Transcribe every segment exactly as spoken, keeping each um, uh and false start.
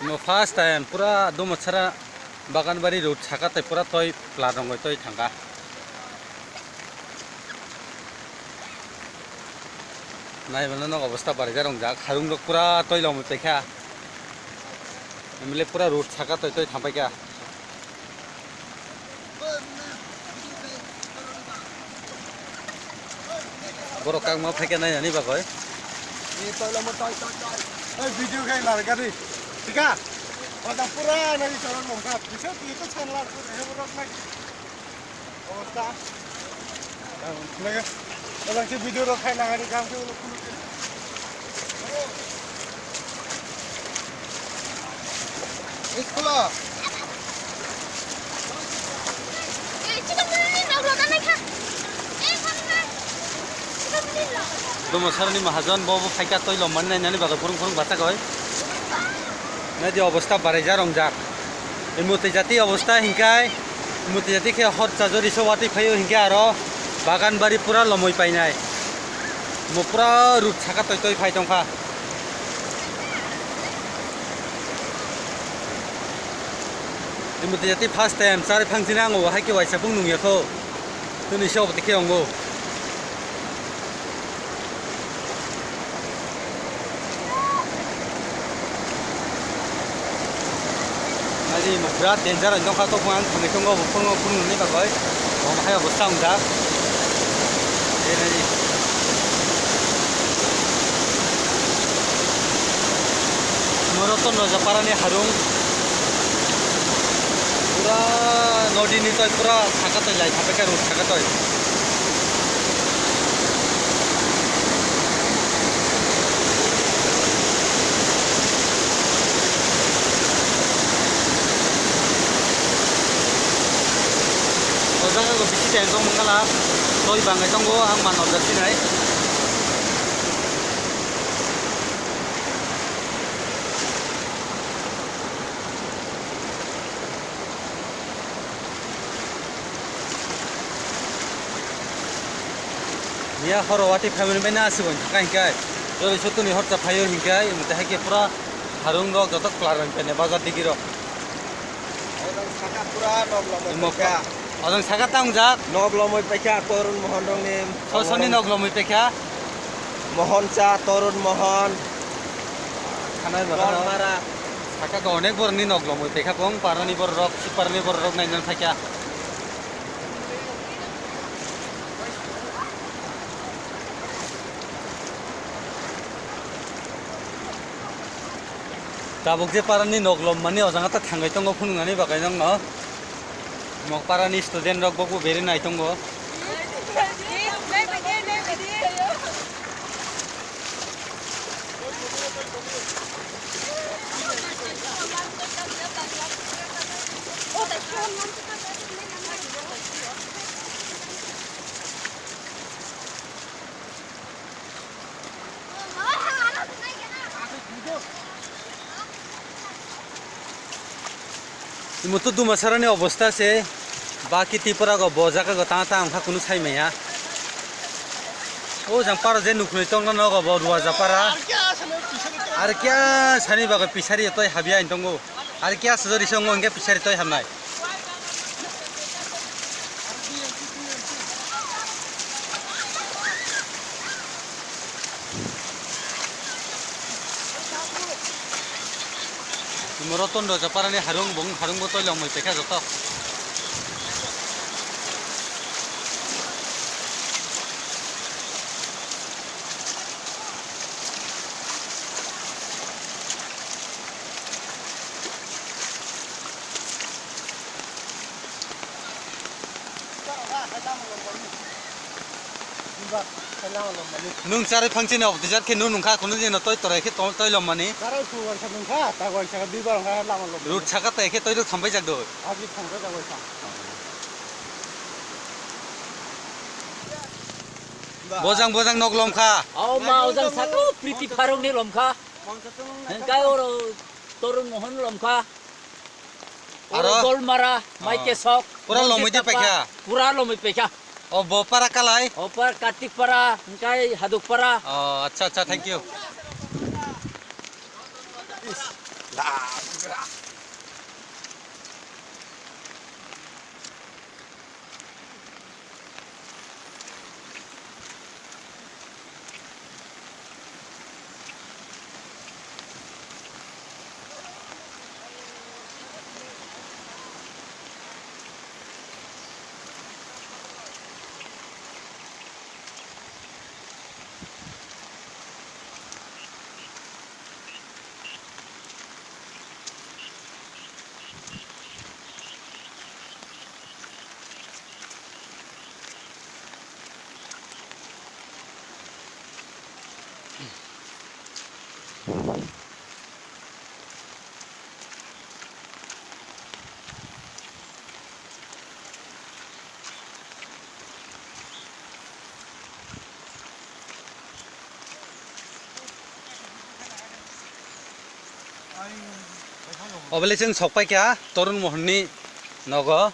Mo first time pura Dumasara Baganbari road saka tei pura toi pla rongoi toi thangka. Nai mano nok obostha barijak wngjak, harung rok pura toi lomwi paikha. M L A pura road saka toi toi thangpaikha. Borok kangma phaikha nainani bagwi. Ni toila mo toi toi toi. Oi video khai lar gari. Thika. Oda pura nai chorong mongkha. Bisa tu itu channel aku deh borok nai. Obostha. Ang nai. Olang si video rok khai nangani kam tu. Dumasarani mahajon bo bo phaikha toi lomani nainani bagwi phurung phurung bachakoi. Naidi obostha baraija rongjak. Imutwi jati obostha hinkhai. Muti jati khe hor chajori so watwi phaio hinkhe aro bagan bari pura lomoi painai. Mo pura rut saka toi toi phai tongkha. Muti jati first time chari phangchina ang o hai khe waisa phung nungya kho. Tini se obotwi khe ongo. Nadi mo birat danger oi nokha to phang thangwi tongo bo phang phang ni bagwi. Bo hai obostha wngjak. Nadi. Moro to noja parani harung. Pura nodi ni toi pura saka toi lai khapai kha rut saka toi. O jaga go bisi teng tong mangala toi bangai tongo ang manok jak sinai. Miya horo wati family bai na aswk thangkha hinkai. Jori sotoni horcha phaio hinkai, mate haikhe pura harung rok joto klar rang kene bazar digi rok. Ojang saka pura nok lomoi paikha. Ojang saka tangjak. Nok lomoi paikha Torun Mohon rokni. Sosoni nok lomoi paikha. Mohon cha, Torun Mohon. Khanai bara. Saka go onek borni nok lomoi paikha bong parani borok, siparni borok nainan phaikha. Tabuk je parani nok lom mani ojang ta thangai tongo phunuknani bagwi nokno. Mok parani student rok bokbo beri nai tongo. Imo to Dumasarani obostha se, baki Tripura go bo jaga go tang tang kha kunu sai maya. O jang paro je nukhnwi tongna nogo bo Ruaja para. Ar kya sani bago pisari toi habya in tongo. Ar kya sujori songo hingke pisari toi habnai. Imo Roton Roja parani harung bung, harung bo toilong mui pekha joto. Nwng chari phangchini obotijak khe nwng nungkha, kunu dino toi torai khe to-, toi lommani. Chara su waisa nungkha, ta waisa duibar wngkha lama lomani. Road saka tai khe toi rok thambai jak do. Abi thangkha ta waisa. Bojang bojang nok lomkha. Aw ma ojang saka priti pharong ni lomkha. Hengkai oro Torun Mohon lomkha. Oro aro? Dolmara, mai kesok, pura lomwi de paikha? Pura lomwi paikha. O bo para kalai? O para Kartik para, hingkai Haduk para. O, acha, acha, thank you. Obole chwng sok paikha Torun Mohon ni nogo.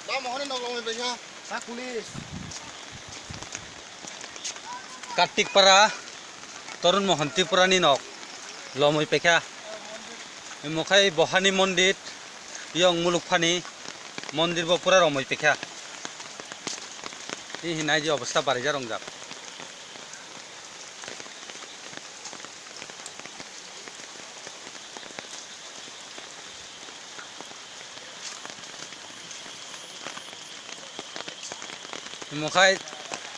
Ba Mohon ni nog longwi paikha. Sa police. Kartik Para, Torun Mohon Tripura ni nok lomwi paikha. Imo khai bohani mondir, yong muluk phani mondir bo pura romwi paikha. Tei hinai je obostha barija rongjak. Imo khai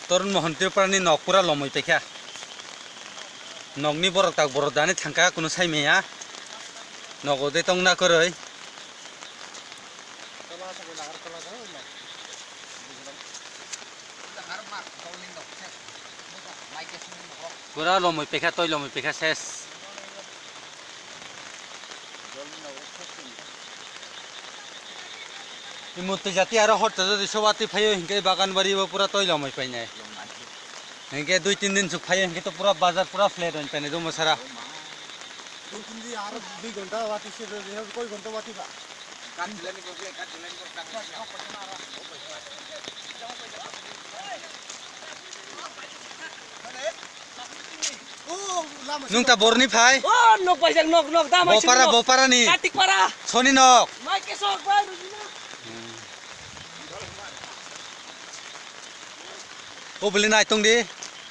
Torun Mohon Tripura ni nok pura lomwi paikha. Nokni borok tak borok dani thangkha, kunu sai maya. Nogo de tongna kwrwi. Pura lomwi paikha, toi lomwi paikha ses. Imutwi jati aro hor twi jati soba twi phaio hinkhe bagan bari bo pura toi lomwi painai. Hinkhe dui tin din suk phaio hinkhe to pura bazar pura flat oi painai do mosara. Dui tin din aro dui ghonta wati se, koi ghonta wati ba? Nwng ta borni phai? O, nok paijak, nok, nok, da mai Bopara, sini nok. Boparani. Katik para. Soni nok. Mai kesok, bai, rujina. O bwlwi nai tong di.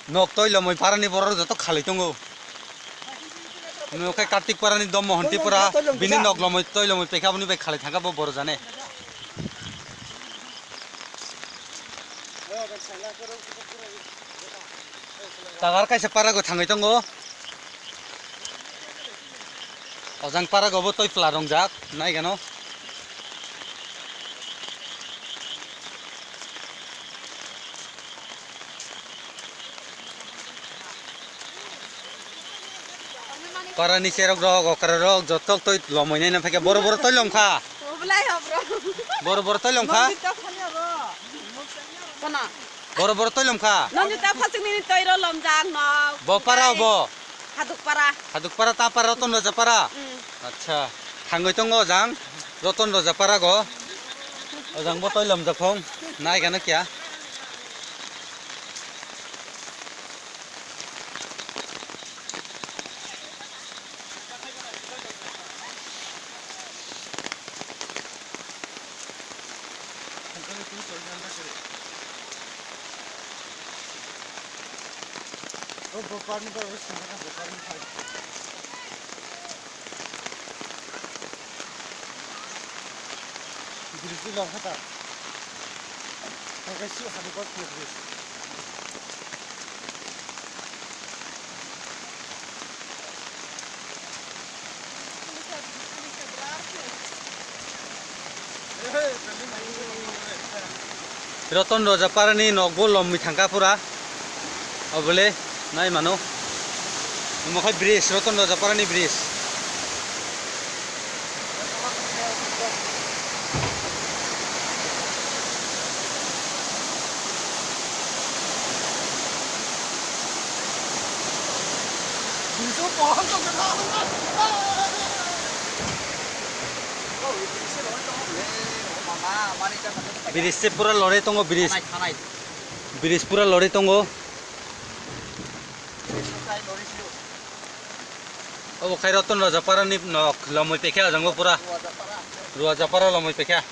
Nok toi lomoi parani borok joto khalai tongo. Nwng khe Kartik parani dom Mohon Tripura, bini nok lomoi toi lomoi pekha boni bai khalai thangkha bo boro jane. Tagar kaisa parago thangwi tongo. Ojang parago bo toi pla rongjak, nai gano. Parani cherok rok, okra rok, jotok toi lomoi nai na phaikha, boro boro toi lomkha. Oblai hobro. Boro boro toi lomkha. Nonjita phani oro. Kona? Boro boro toi lomkha. Nonjita phasik nini toi ro lomjak no. Bo para bo. Haduk para. Haduk para ta para Roton Raja para. Mm. Acha. Thangwi tongo ojang Roton Raja para go. Ojang bo toi lomjak phong. Nai gana kya? Roton Raja parani nokbo lomwi thangkha pura. Obole nai mano. Omo khai bridge, Roton Raja parani bridge. Bridge se pura lore tongo, bridge. Bridge pura lore tongo. Obo khai Roton Rajapara ni nok lomoi pekha ajang bo pura. Ruajapara lomoi pekha.